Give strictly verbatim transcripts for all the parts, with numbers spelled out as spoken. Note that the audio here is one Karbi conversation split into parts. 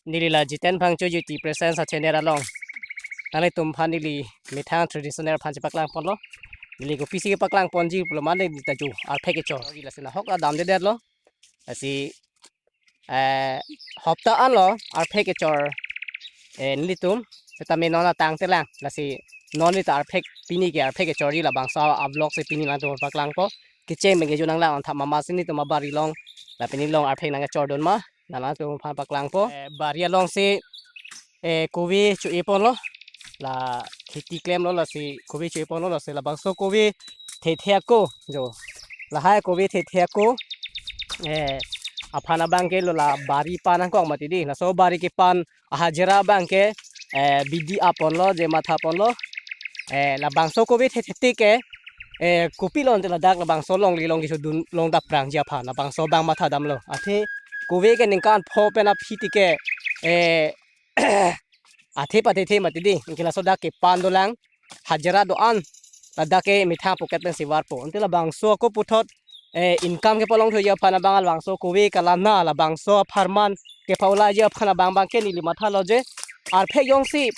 neli la Jiten Phangcho Jyoti Presence a-channel along nanglitum aphan neli methang traditional aphan chepaklang ponlo. Neli kopisi paklang ponji pulo mane neli ta jo arphek kechor. Lasi nahok la damdedetlo. Lasi eh, hopta anlo arphek kechor, eh, nelitum setame non atang telang. Lasi non neli ta arphek, pini ke arphek kechorji, labangso a-vlog si pini nangtum paklangpo. Kecheng pen ke jo nanglang, anthap mama si nelitum abari along, la pini along arphek nangkechordun ma, nangtum aphan paklangpo. Eh, bari alongsi, eh, kove cho-e ponlo, la kheti klemlo, lasi kove cho-e ponlo, lasi labangso kove thethe ako jo, lahai kove thethe ako, eh, aphan abang ke lo, la bari pan angkong mati di. Laso bari kepan ahajira abang ke, eh, bidi aponlo, je matha ponlo. Eh, labangso kove thethe ke, eh, kopi lo ante ladak labangso longle long kechodun long dapprangji aphan labangso abang matha damlo. Athe kove ke ningkan pho pen aphi ti ke, eh, athe pathethe mati di. Anke laso dak kepan dolang, hajira do-an, ladak ke methang pocket pensi varpo. Ante labangso ako puthot, eh, income kepalongthuji aphan abang labangso kove kalana, labangso apharman kepaulaji aphan abang abang ke neli mathalo je arphek jongsi,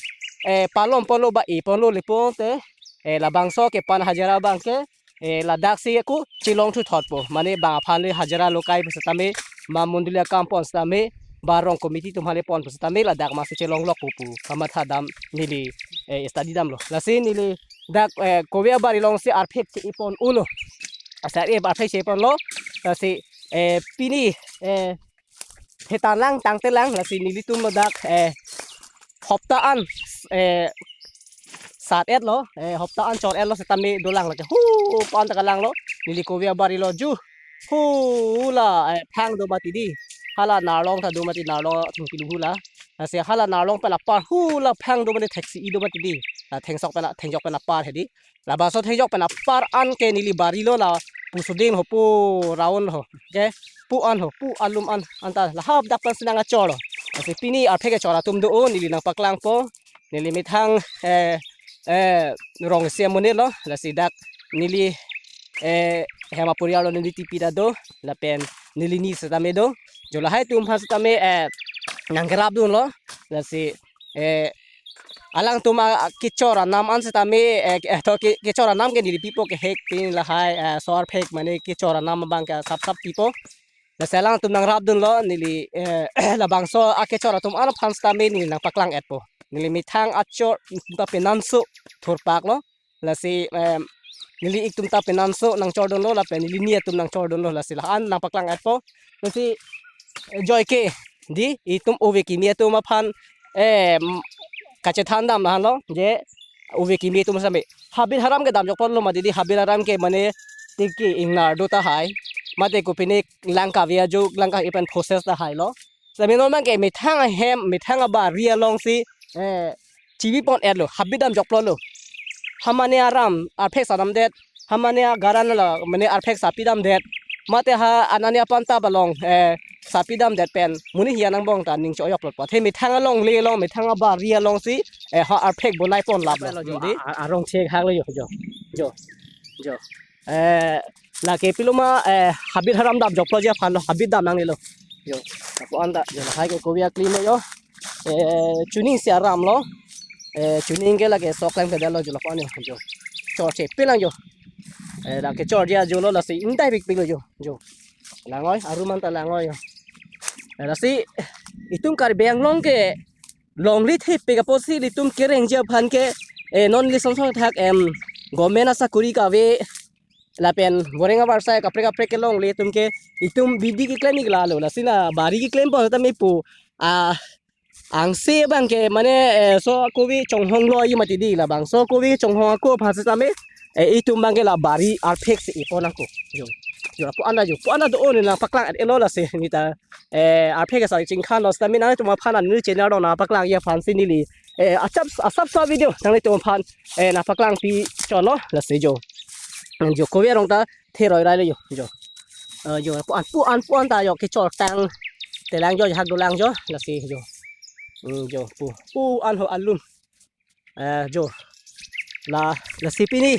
eh, palom ponlo ba e ponlo lepo te, eh, labangso kepan hajira abang ke, eh, ladak si ako chelongthu thotpo. Mane bang aphan le hajira lo kai pusitame, ma mondoli akam pon sitame, ba rong committee atum aphan le pon pusitame, ladak masi chelonglokpo pu kamatha dam neli, eh, study damlo. Lasi neli dak, eh, kove abari alongsi arphek che-e pon ulo. Asa e arphek che-e ponlo. Lasi, eh, pini, eh, hetan lang tang telang, lasi nelitum ladak, eh, hopta an, eh, sat-etlo, eh, hopta an chor-etlo setame dolang lake. Hu, pan ta kalanglo, neli kove abari lo ju. Hu la, eh, phang do mati di. Hala narlong ta do mati, narlong atum kilu hu la. Lasi hala narlong pen apar hu la phang do mati, theksi-i do mati di. La thengsok pen a-, thengjok pen apar hedi. Labangso thengjok pen apar an ke neli bari lo, la pusuding ho, pu round ho. Ke pu an ho, pu alum an, anta lahap dak pensi nangkechorlo. Lasi pini arphek kechor atum do-o, neli nangpaklangpo. Neli methang, eh, eh, rong isi amonit lo, lasi dak neli, eh, hem aporial lo, neli tipi ta do, lapen neli ni setame do. Jo lahai atum aphan setame, eh, nangkerapdunlo, lasi, eh, alangtum a, a, kechor anam an setame, eh, ke, eh, to ke, kechor anam ke neli pipo kehek pini lahai, eh, so arphek mane kechor anam abang ke asap sap pipo. Lasi alangtum nangrapdunlo, neli, eh, labangso akechor atum an aphan setame neli nangpaklang-etpo. Neli methang achor ta penanso thurpaklo. Lasi, em, neli ik atum ta penanso nangchordunlo, lapen neli ni atum nangchordunlo, lasi la-an nangpaklang-etpo. Lasi, eh, joike di itum ove kimi atum aphan, em, kachethan dam lahenlo, je ove kimi atum same habit haram ke damjok ponlo mati di, habit haram ke mane tiki ingnar do tahai. Mate kopine lang kave ajo, lang kave pen process tahai lo. Sami non abang ke methang ahem, methang abari alongsi, eh, chibi pon-etlo, habit damjok ponlo. Ha mane aram arphek sadamdet, ha mane agaran la mane arphek sapi damdet. Mate ha anani apanta balong, eh, sapi damdet pen monit hiya nangbong ta ning cho-yok plot plot. He methang alongle along, methang abari alongsi, eh, ha arphek bonai ponlaplo. Lo jo, di a, a, arong thek hak lo jo, jo, jo, jo. Eh, lake pilo ma, eh, habit haram damjoklo je aphan lo, habit dam nangnelo. Jo, lapu-an ta, jo, lahai ke kove aklim lo jo. Eh, chuning si aram lo. Eh, chuning ke lake sok klem kedetlo jo, lapu-an jo, jo. Chor chepelang jo. Eh, lake chor dia jo lo, lasi indai pikpik lo jo, jo. Langoi, arum anta langoi jo. Eh, lasi itum Karbi Anglong ke longle thepik apotsi ilitum kerengji aphan ke, eh, non li song song thak, em, government asakuri kave lapen boreng abarsai kaprek kaprek kelongle atum ke itum bidi keklem ik lalo, lasi la bari keklem pon setame pu, ah, angse abang ke mane, eh, so kove chonghong lo-i mati di, labangso kove chonghong ako aphan setame, eh, itum abang ke la bari arphek si-e pon ako. Jo. Jo, lapu-an ta jo, pu-an ta do-o, neli nangpaklang-etlo, lasi neli ta, eh, arphek ke sa chingkhan lo setame nangtum aphan neli channel along nangpaklangji aphansi neli, eh, asap, asap sa video nanglitum aphan, eh, nangpaklangpi chotlo, lasi jo. Jo, kove arong ta theroi rai lo jo, jo. Eh, jo, pu-an, pu-an, pu-an ta jo, kechor tang telang jo, hak dolang jo, lasi jo. Hmm, jo, pu, pu-an ho alum. Eh, jo. La, lasi pini,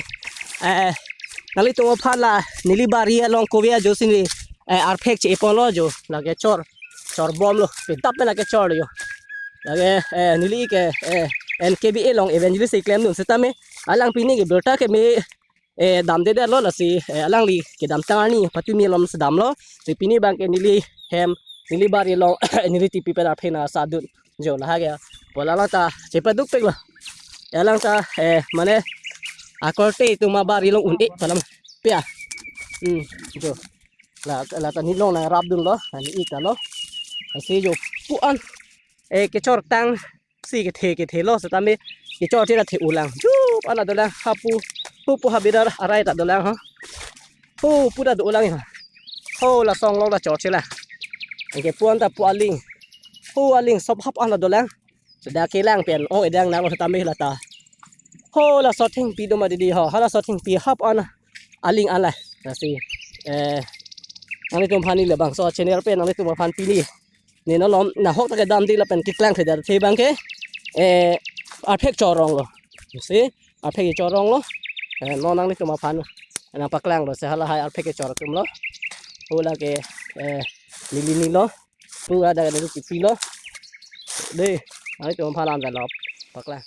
eh, nanglitum aphan la neli bari along kove ajo si neli, eh, arphek che-e ponlo jo, lake chor. chorbomlo, pedap pen lake chor yo. Lake, eh, neli ke, eh, N K B A along evangelist si klemdun setame, alang pini ke birta ke me, eh, damdedetlo lasi, eh, alangli kedamtang arni patumi alom si damlo. Si pini abang ke neli hem, neli bari along, neli tipi pen arphe nangsadun. Jo, lahai ke, pu alang ta chepadukpiklo. Alang ta, eh, mane, akorte atum abari along un-e pu alam pia. Hmm, jo. La, la ta neli along nangrapdunlo, ani ita lo. Lasi jo, pu an, eh, kechortang si kethe kethelo setame kechorche ta the-olang. Jo, pu an ta dolang, hapu, pu pu habidar arai ta dolang ha. Ho, pu ta dolang ha. Ho, la song along ta chorche la. Anke pu an ta pu aling. Ho, aling sop hap an ta dolang. Seta kelang pen, oh, edang nang setame la ta. Ho, laso thengpi do ma didi ho. Hala so thengpi hap an aling an la. Lasi, eh, nanglitum aphan neli labangso channel pen nanglitum aphan pini, ne non lom nahok ta kedamde lapen keklang theda the abang ke, eh, arphek choronglo. Si, arphek choronglo. Eh, non nanglitum aphan nangpaklanglo, si halahai arphek chor atumlo. Pu lake, eh, neli nilo. Pu ada ada kipilo. Dei, nanglitum aphan lam jalop. Paklang.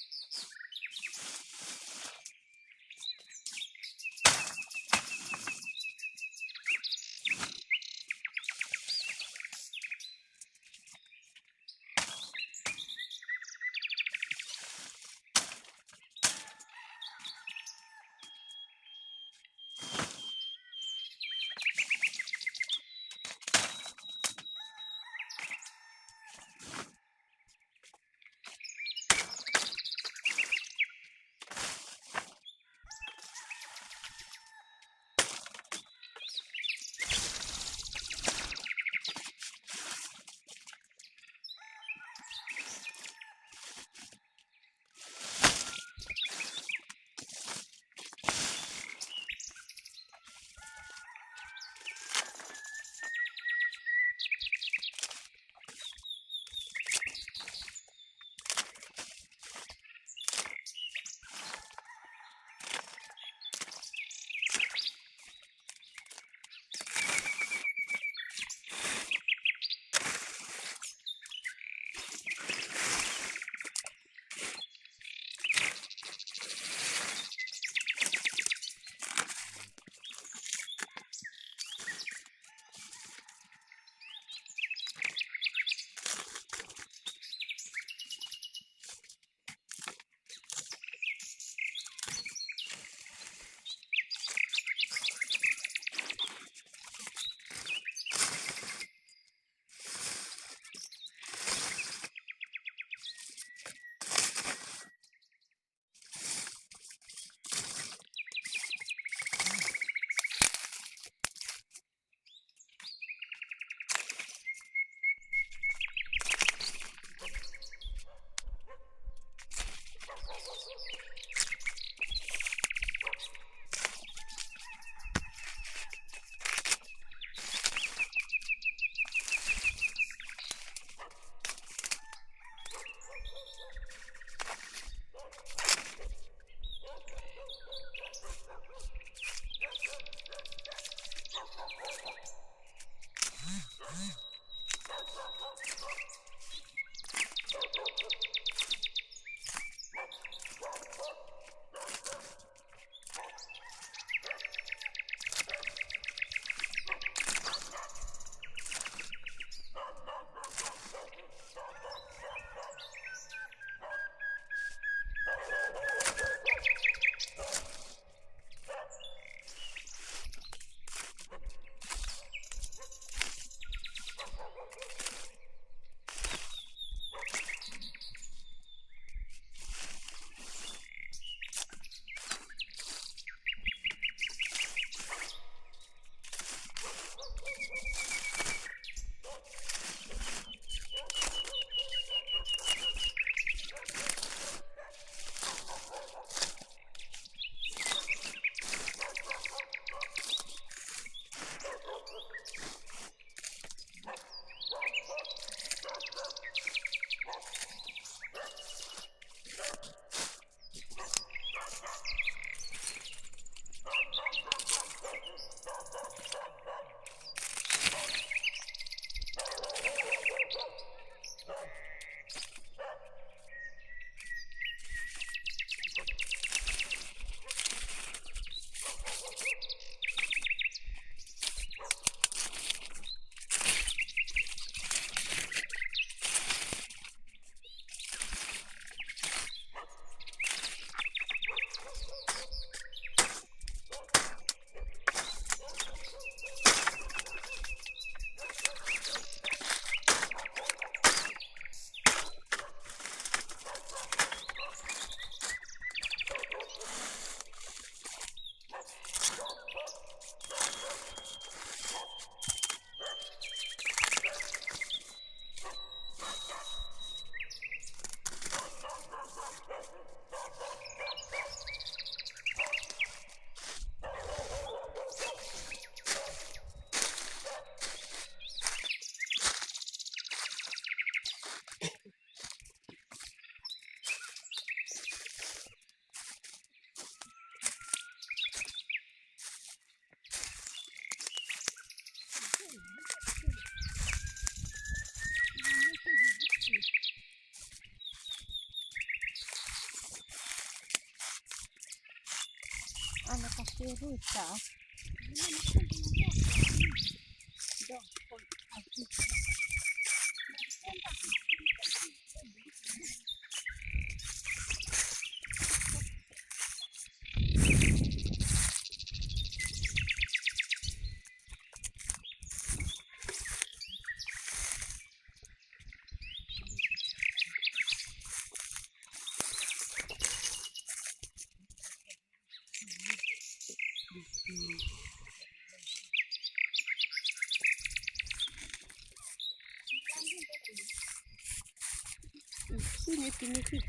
Sini pini sini.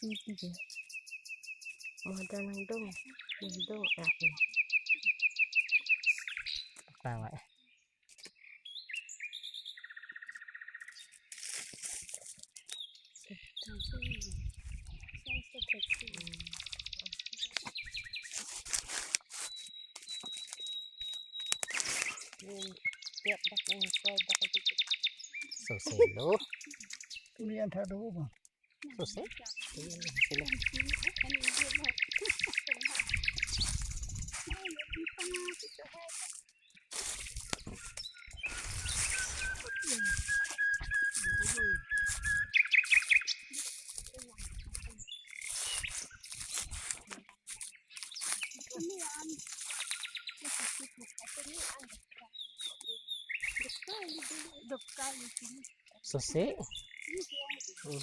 Sini. Mau ada nangdong, nangdong, ah. Tawa, eh. Soselo. Ini yang tak ada apa. Sose. Soselo. Sose. Hmm.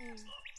Hmm.